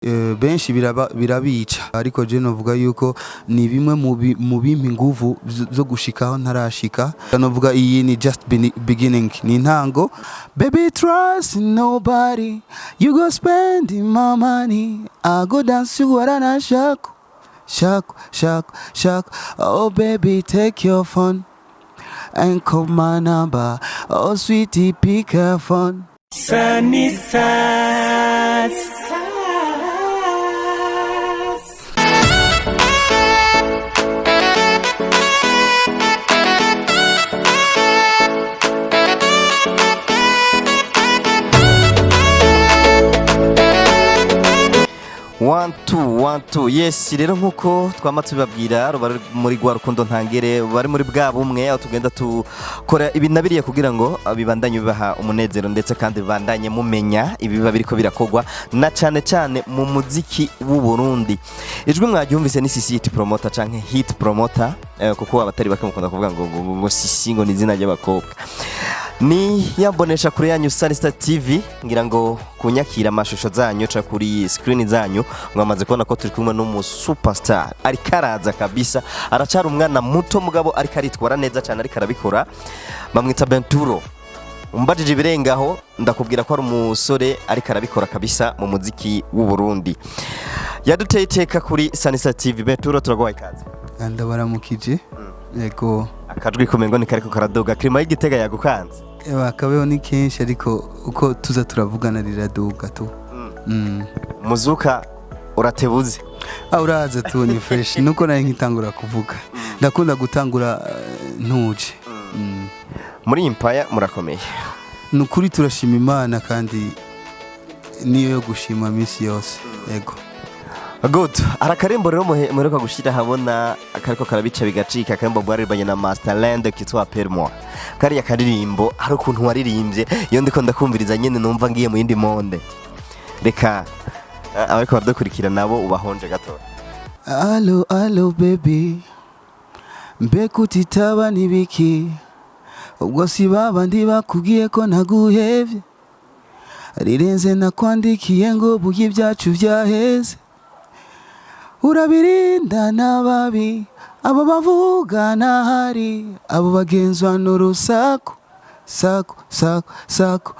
Benshi birabica, ariko je novuga yuko ni bimwe mu bimpa inguvu zo gushikaho ntarashika. Novuga iyi ni just beginning, ni intango. Baby, trust nobody, you go spend my money, I go dance you warana shako shako shako shako. Oh baby, take your phone and call my number. Oh sweetie, pick your phone. Sunny Stars. One two one two, yes. Rero nkuko twama tubibabwira, ruba ruri muri rwa rukundo ntangere, bari muri bwa bumwe aho tugenda tukora ibi na biriya kugira ngo bibandanye bibaha umunezero, ndetse kandi bibandanye mumenya ibiba biriko birakogwa na cane cane mu muziki w'u Burundi. Ijwi mwaryumvise ni Sisi Hit Promoter canke Hit Promoter, kuko abatari bake mukunda kuvuga ngo Sisi ngo ni izina ry'abakobwa. Ni yambonesha kure yanyu Sanista TV. Ngira ngo kunyakira amashusho zanyu ca kuri screen zanyu, mwamaze kubona ko turi kumwe n'umu superstar, ariko araza kabisa. Aracara umwana muto, mugabo ariko aritwara neza cyane, ariko arabikora. Bamwita Benturo. Umbajije ibirengaho, ndakubwira ko ari umusore ariko arabikora kabisa mu muziki w'u Burundi. Yaduteye iteka kuri Sanista TV. Benturo, turaguhaye ikaze. Ndabaramukije, yego. Akajwi kumengo ni kariko karaduga. Climat y'Igitega yagukanze? Ewa, akabeho ni kenshi, ariko uko tuza turavugana riraduga tu. Muzuka uratebuze? Ah, uraza tu, ni fresh. Nuko nari nkitangura kuvuga, ndakunda gutangura ntuje. Muri Impaya murakomeye? Ni ukuri turashima Imana, kandi niyo yo gushima minsi yose, yego. Good. Hari akarembo rero muheruka gushyira ahabona akariko karabica bigacika, akarembo mwaririmbanye na Masterland kitwa Permoi. Kariya karirimbo hari ukuntu waririmbye, iyo ndiko ndakumviriza nyene numva ngiye mu yindi monde. Reka abariko baradukurikira nabo ubahonje gato. Allo allo baby, mbega utitaba nibiki? Ubwo si babandi bakubwiye ko naguhevye? Rirenze nakwandikiye ngo buye ibyacu byaheze. Urabirinda n'ababi, abo bavuga ntahari, abo bagenzwa n'urusaku saku saku saku.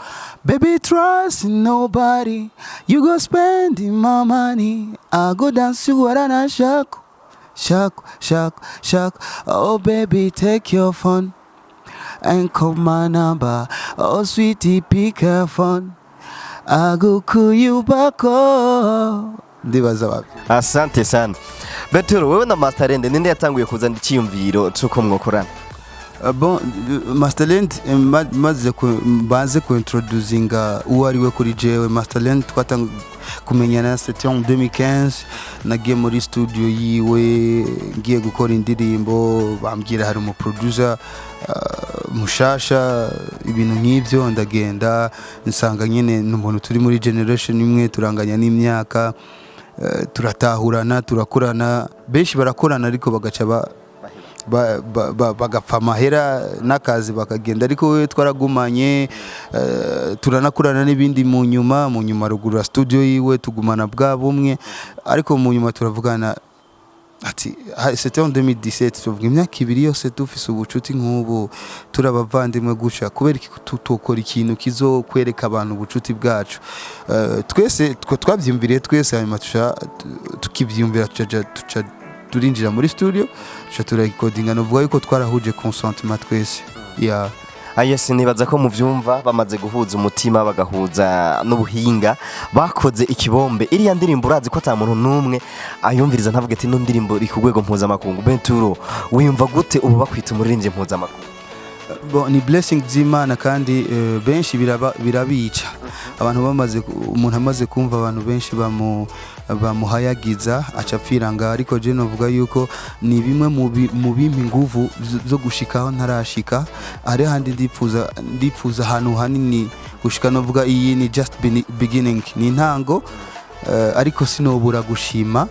Baby, trust nobody, you go spend my money, I go dance you warana shaku shaku shaku shaku. Oh baby, take your phone and call my number. Oh sweetie, pick your phone, I go call you back. Oh, ndibaza babi. Asante sana. Beturo, wewe na Masterland ninde yatanguye kuzana icyiyumviro c'uko mwokorana? Bon, Masterland, maze banze ku introducinga uwo ari we kuri jewe. Masterland twatanga kumenyana, c'était en 2015. Nagiye muri studio yiwe ngiye gukora indirimbo, bambwira hari umu producer mushasha, ibintu nk'ibyo. Ndagenda nsanga nyine ni umuntu turi muri generation imwe, turanganya n'imyaka, turatahurana, turakorana. Benshi barakorana ariko bagaca bagapfa amahera n'akazi bakagenda, ariko we twaragumanye, turanakorana n'ibindi. Mu nyuma ruguru ya studio yiwe tugumana bwa bumwe, ariko mu nyuma turavugana ati c'était en 2017, tuvuga imyaka 2 yose dufise ubucuti nk'ubu, turi abavandimwe guca, kubera iki tutokora ikintu kizokwereka abantu ubucuti bwacu? Twese twavyumviriye twese, hanyuma tukivyumvira, tuca turinjira muri studio, tuca turarecordinga. Novuga yuko twarahuje consentement twese, yeah. Ah yes, nibaza ko muvyumva, bamaze guhuza umutima bagahuza n'ubuhinga, bakoze ikibombe. Iriya ndirimbo urazi ko ata muntu n'umwe ayumviriza ntavuge ati ino ndirimbo iri ku rwego mpuzamakungu. Benturo, wiyumva gute ubu bakwita umuririmbyi mpuzamakungu? Bon, ni blessing z'Imana, kandi benshi birabica. Abantu bamaze umuntu amaze kumva abantu benshi bamuhayagiza aca apfira ngaho, ariko je novuga yuko ni bimwe mu bimpa inguvu zo gushikaho ntarashika. Hari handi ndipfuza ahantu hanini gushika. Novuga iyi ni just beginning, ni intango, ariko sinobura gushima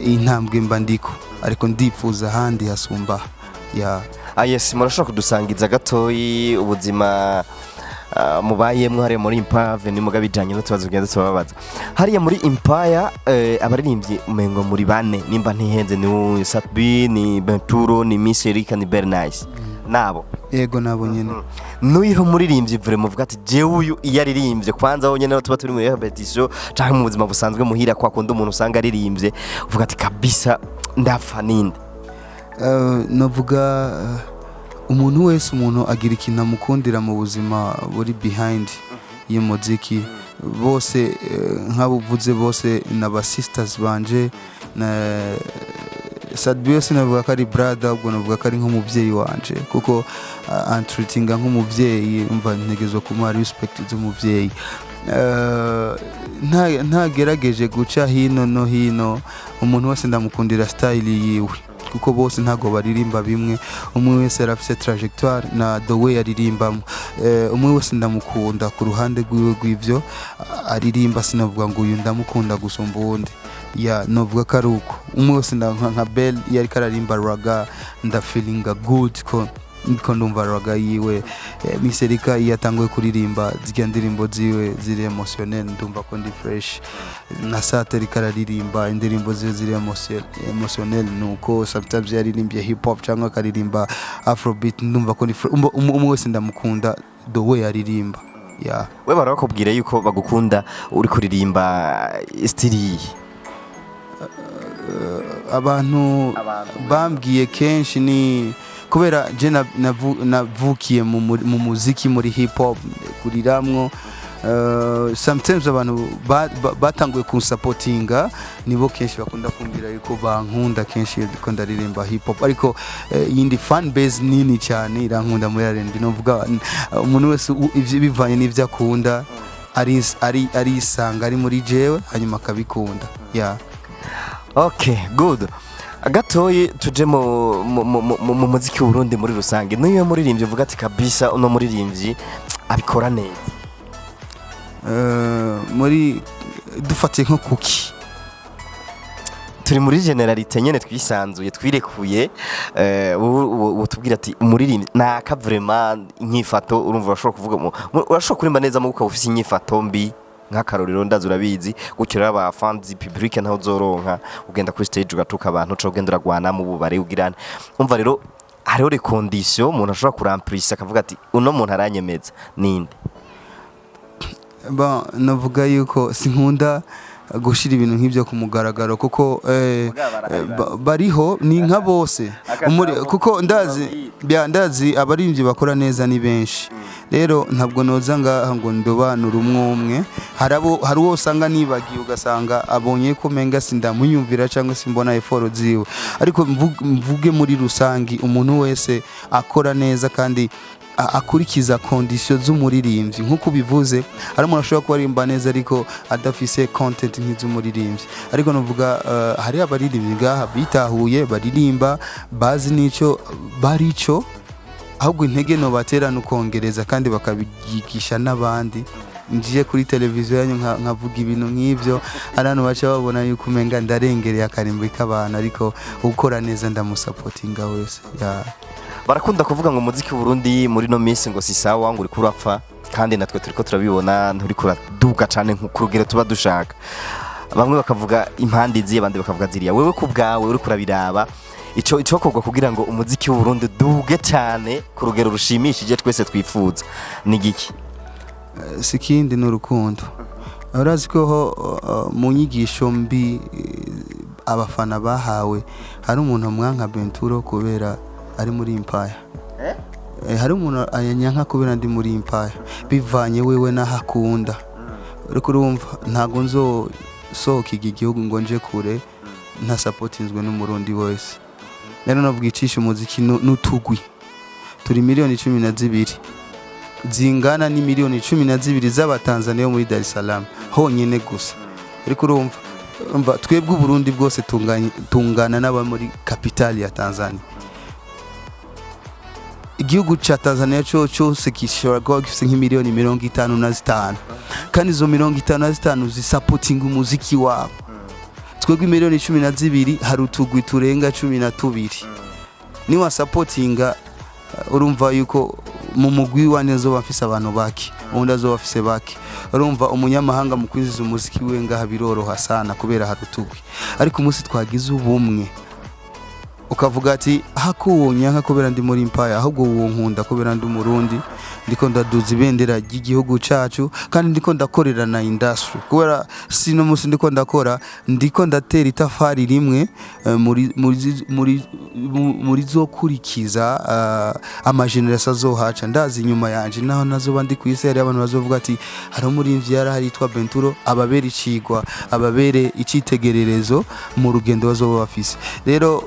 intambwe mba ndiko, ariko ndipfuza ahandi hasumba, yeah. Ah yes, murashobora kudusangiza gatoyi ubuzima? Mubayemwo hariya muri Empire Avenue, muga bijanye n'utubazo tugenda tubabaza hariya muri Empire. Abaririmbyi umengo muri bane, nimba ntihenze, ni Sat-B, ni Benturo, ni Miss Erika, ni Bernice nabo. Yego, nabo nyene. N'uyiho muririmbyi vraiment uvuga ati: "Jewe uyu iyo aririmbye kwanza", aho nyene aho tuba turi muri répétition canke mu buzima busanzwe muhira, kwa kundi umuntu usanga aririmbye uvuga ati: "Kabisa ndapfa", ninde? Navuga umuntu wese, umuntu agira ikintu amukundira mu buzima buri behind y'umuziki. Bose, nk'abo uvuze bose ni sisters banje. Na Sat-B yose navuga ko ari brother, ubwo navuga ko ari nk'umubyeyi wanje, kuko antreatinga nk'umubyeyi, umva ntegezo kumuha respect z'umubyeyi. Ntagerageje guca hino no hino, umuntu wese ndamukundira style yiwe, kuko bose ntabwo baririmba bimwe. Umwe wese arafise trajectoire na the way aririmbamo. Umwe wese ndamukunda ku ruhande rwiwe rw'ivyo aririmba. Sinavuga ngo uyu ndamukunda gusumba uwundi, ya novuga ko ari uko. Umwe wese nka Bell, iyo ariko ararimba ragga ndafeelinga good ko niko ndumva ragga yiwe. Miss Erika iyo atanguye kuririmba zirya ndirimbo ziwe ziri émotionnel, ndumva ko ndi fresh. Na Sat ariko araririmba indirimbo ziwe ziri émotionnel, nuko sometimes yaririmbye hip hop cyangwa akaririmba afrobeat, ndumva ko ndi fresh. Umwe wese ndamukunda the way aririmba, yeah. We barakubwira yuko bagukunda uri kuririmba style iyi? Abantu bambwiye kenshi ni kubera je navukiye mu muziki, muri hip hop kuriramwo. Sometimes abantu batanguye kunsapotinga nibo kenshi bakunda kumbwira yuko bankunda kenshi iyo ndiko ndaririmba hip hop, ariko iyindi fan base nini cyane irankunda muri R&B. Novuga umuntu wese ivyo bivanye n'ivyo akunda, arisanga ari muri jewe, hanyuma akabikunda, yeah. Okay, good. Gatoyi tuje mu muziki w'Uburundi muri rusange. Niyo muririmbyi uvuga ati: "Kabisa uno muririmbyi abikora neza"? Muri dufatiye nko kuki? Turi muri généralité nyene, twisanzuye, twirekuye. Wowe wotubwira ati umuririmbyi naka vraiment inyifato, urumva urashobora kuvuga urashobora kuririmba neza mu ukaba ufise inyifato mbi, nk'akarorero ndazi urabizi gutyo. Rero aba fans, public ntaho uzoronka, ugenda kuri stage ugatuka abantu, uca ugenda uragwana mu bubare ugirana. Umva rero, hariho les conditions umuntu ashobora kuramplisa akavuga ati: "Uno muntu aranyemeza", ninde? Bon, navuga yuko sinkunda gushira ibintu nk'ibyo ku mugaragaro, kuko bariho ni nka bose. Kuko ndazi bya ndazi abaririmbyi bakora neza ni benshi. Rero ntabwo noza ngaha ngo ndobanure umwe umwe. Hari uwo usanga nibagiye, ugasanga abonye ko menga sindamuyumvira cyangwa se mbona effort ziwe, ariko mvuge muri rusangi umuntu wese akora neza kandi akurikiza condition z'umuririmbyi. Nk'uko ubivuze, hari umuntu ashobora kuba aririmba neza ariko adafise content nk'iz'umuririmbyi. Ariko nuvuga hari abaririmbyi ngaha bitahuye, baririmba bazi n'ico barico, ahubwo intege no batera nukongereza kandi bakabigisha n'abandi. Ngiye kuri televiziyo yanyu nkavuga ibintu nk'ibyo, hari abantu baca babona yuko umenga ndarengereye akarimbi k'abantu, ariko ukora neza ndamusapotinga wese, yeah. Barakunda kuvuga ngo umuziki w'Uburundi muri no minsi ngo si sawa, ngo uriko urapfa, kandi natwe turiko turabibona, nturiko uraduga cane ku rugero tuba dushaka. Bamwe bakavuga impande izi, abandi bakavuga ziriya. Wewe ku bwawe uriko urabiraba, ico icokorwa kugira ngo umuziki w'Uburundi uduge cane ku rugero rushimishije twese twifuza ni giki? Si ikindi, ni urukundo. Urazi ko ho, mu nyigisho mbi abafana bahawe, hari umuntu amwanka Benturo kubera ari muri Empire. Hari umuntu ayanyanka kubera ndi muri Empire, bivanye wewe n'aho akunda. Ariko urumva ntabwo nzosohoka iki gihugu ngo nje kure ntasapotinzwe n'Umurundi wese. Rero navuga icisha umuziki n'utugwi turi miliyoni 12 zingana n'imiliyoni 12 z'Abatanzaniya bo muri Dar es Salaam honyine gusa. Ariko urumva twebwe Uburundi bwose tungana n'aba muri kapitali ya Tanzania. Igihugu cya Tanzania cyo cyose gishobora kuba gifite nk'imiliyoni 55, kandi izo 55 zisapotinga umuziki wabo. Twebwe miliyoni 12, hari utugwi turenga 12. Niwasapotinga, urumva yuko mu mugwi wa neza uba mfise abantu bake. Uwundi azoba afise bake. Urumva, umunyamahanga mu kwinjiza umuziki wiwe ngaha biroroha sana kubera hari utugwi. Ariko umunsi twagize ubumwe, ukavuga ati hako wonyanka kubera ndi muri Empire, ahubwo wonkunda kubera ndi Umurundi, ndiko ndaduza ibendera ry'igihugu cacu kandi ndiko ndakorera na industry, kubera sino musi ndiko ndakora, ndiko ndatera itafari rimwe muri zokurikiza ama génération azohaca. Ndazi inyuma yanje, naho nazoba ndi kwisi, hari abantu bazovuga ati hari umurimvyi yarahari yitwa Benturo, ababere icigwa, ababere icitegererezo mu rugendo bazoba bafise. Rero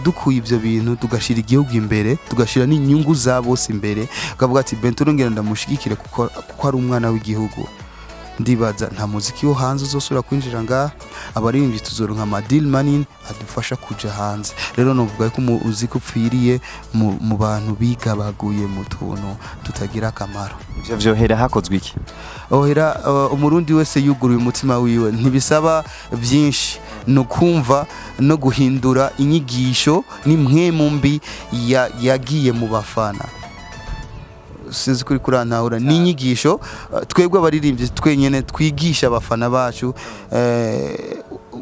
dukuye ivyo bintu, tugashira igihugu imbere, tugashira n'inyungu za bose imbere, ukavuga ati Benturo ngira ndamushigikire kuko ari umwana w'igihugu, ndibaza nta muziki wo hanze uzosubira kwinjira ngaha. Abaririmbyi tuzoronka ama deal manini adufasha kuja hanze. Rero novuga ko umuziki upfiriye mu bantu bigabaguye mu tuntu tutagira akamaro. Ivyo vyohera hakozwe iki? Ohera Umurundi wese yuguruye umutima wiwe. Ntibisaba byinshi, ni ukumva no guhindura inyigisho n'impwemu mbi yagiye mu bafana. Sinzi kuri kurantahura. Ni inyigisho twebwe abaririmbyi twenyene twigisha abafana bacu.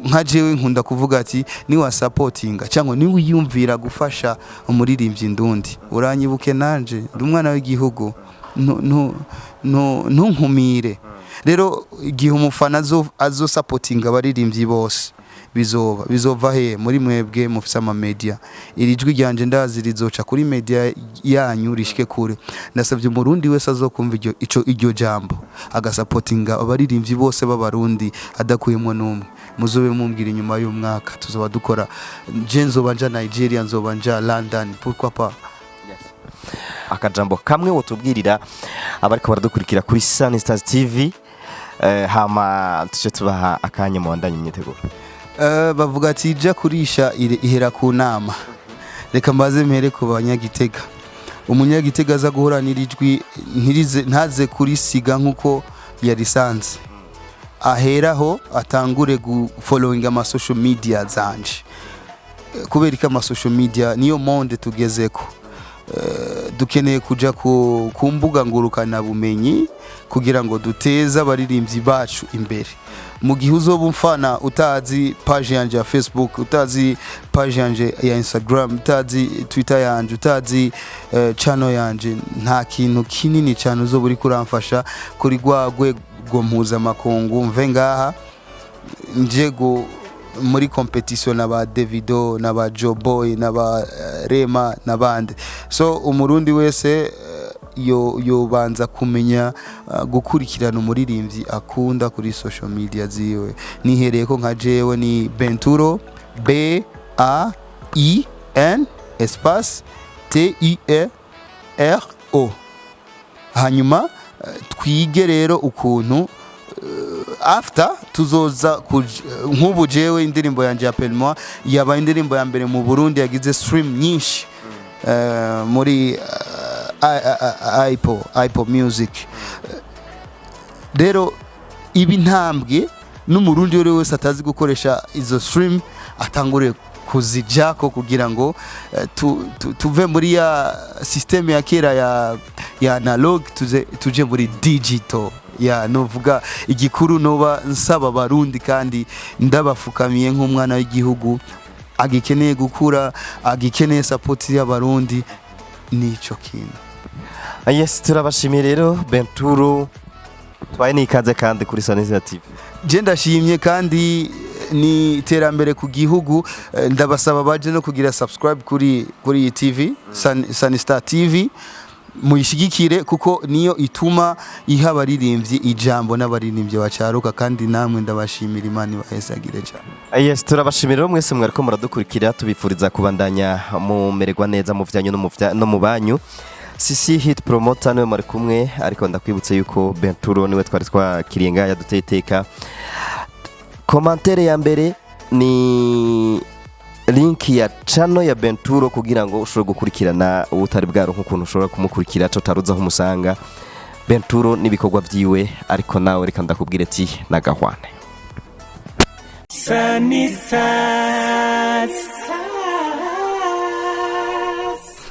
Nka jewe nkunda kuvuga ati niwasapotinga cyangwa niwiyumvira gufasha umuririmbyi ndundi, uranyibuke nanje ndi umwana w'igihugu, ntunkumire. Rero igihe umufana azosapotinga abaririmbyi bose, bizoba bizova he? Muri mwebwe mufise ama media. Iri jwi ryanje ndazi rizoca kuri media yanyu rishike kure. Ndasabye Umurundi wese azokumva iryo ico iryo jambo, agasapotinga abaririmbyi bose b'Abarundi adakuyemwo n'umwe, muzobe mumbwira inyuma y'umwaka tuzoba dukora. Je nzoba nja Nigeria, nzoba nja London, pourquoi pas. Akajambo kamwe wotubwirira abariko baradukurikira kuri Sun Stars TV, hama tuce tubaha akanya mu bandanye imyiteguro. Bavuga ati ija kurisha ihera ku nama. Reka mbaze mpere ku Banyagitega. Umunyagitega aza guhura n'iri ntirize ntaze kurisiga nk'uko yarisanze, aheraho atangure gufollowing ama social media zanje. Kubera ko ama social media niyo monde tugezeko. Dukeneye kuja ku mbuga ngurukana bumenyi kugira ngo duteze abaririmbyi bacu imbere. Mu gihe uzoba umfana utazi page yanje ya Facebook, utazi page yanje ya Instagram, utazi Twitter yanje, utazi channel yanje, nta kintu kinini cyane uzoba uri kuramfasha kuri rwa rwego mpuzamakungu, mve ngaha nje muri competition na ba Davido na ba Joe Boy na ba Rema n'abandi. So Umurundi wese yo yobanza kumenya gukurikirana umuririmbyi akunda kuri social media ziwe. Nihereye ko nka jewe ni Benturo, B A I N espace T U E R O. Hanyuma twige rero ukuntu after tuzoza nk'ubu jewe indirimbo yanje ya Pelmoa yabaye indirimbo ya mbere mu Burundi yagize stream nyinshi muri Apple Music. Rero ibi ntambwe n'Umurundi uwo wese atazi gukoresha izo stream atangure kuzijako kugira ngo tuve muri ya système ya kera ya analog, tuje muri digital. Ya novuga igikuru noba nsaba Abarundi, kandi ndabafukamiye nk'umwana w'igihugu agikeneye gukura, agikeneye support y'Abarundi, nico kintu. Yes, turabashimiye rero Benturo, tubaye n'ikaze kandi kuri Sanizia TV. Je ndashimye kandi ni iterambere ku gihugu. Ndabasaba baje no kugira subscribe kuri iyi TV, Sun Star TV, muyishigikire kuko niyo ituma iha abaririmbyi ijambo n'abaririmbyi bacaruka. Kandi namwe ndabashimira, Imana ibahezagire cyane. Yes, turabashimira rero mwese mwariko muradukurikira, tubifuriza kubandanya mumererwa neza mu vyanyu no mu banyu. Sisi Hit Promoter niwe mwari kumwe, ariko ndakwibutse yuko Benturo niwe twari twakiriye ngaha yaduteye iteka. Commentaire ya mbere ni link ya channel ya Benturo kugira ngo ushobore gukurikirana utari bwaronka ukuntu ushobora kumukurikira co taruza aho umusanga Benturo n'ibikorwa vyiwe. Ariko nawe reka ndakubwire ati nagahwane. Sunny Stars.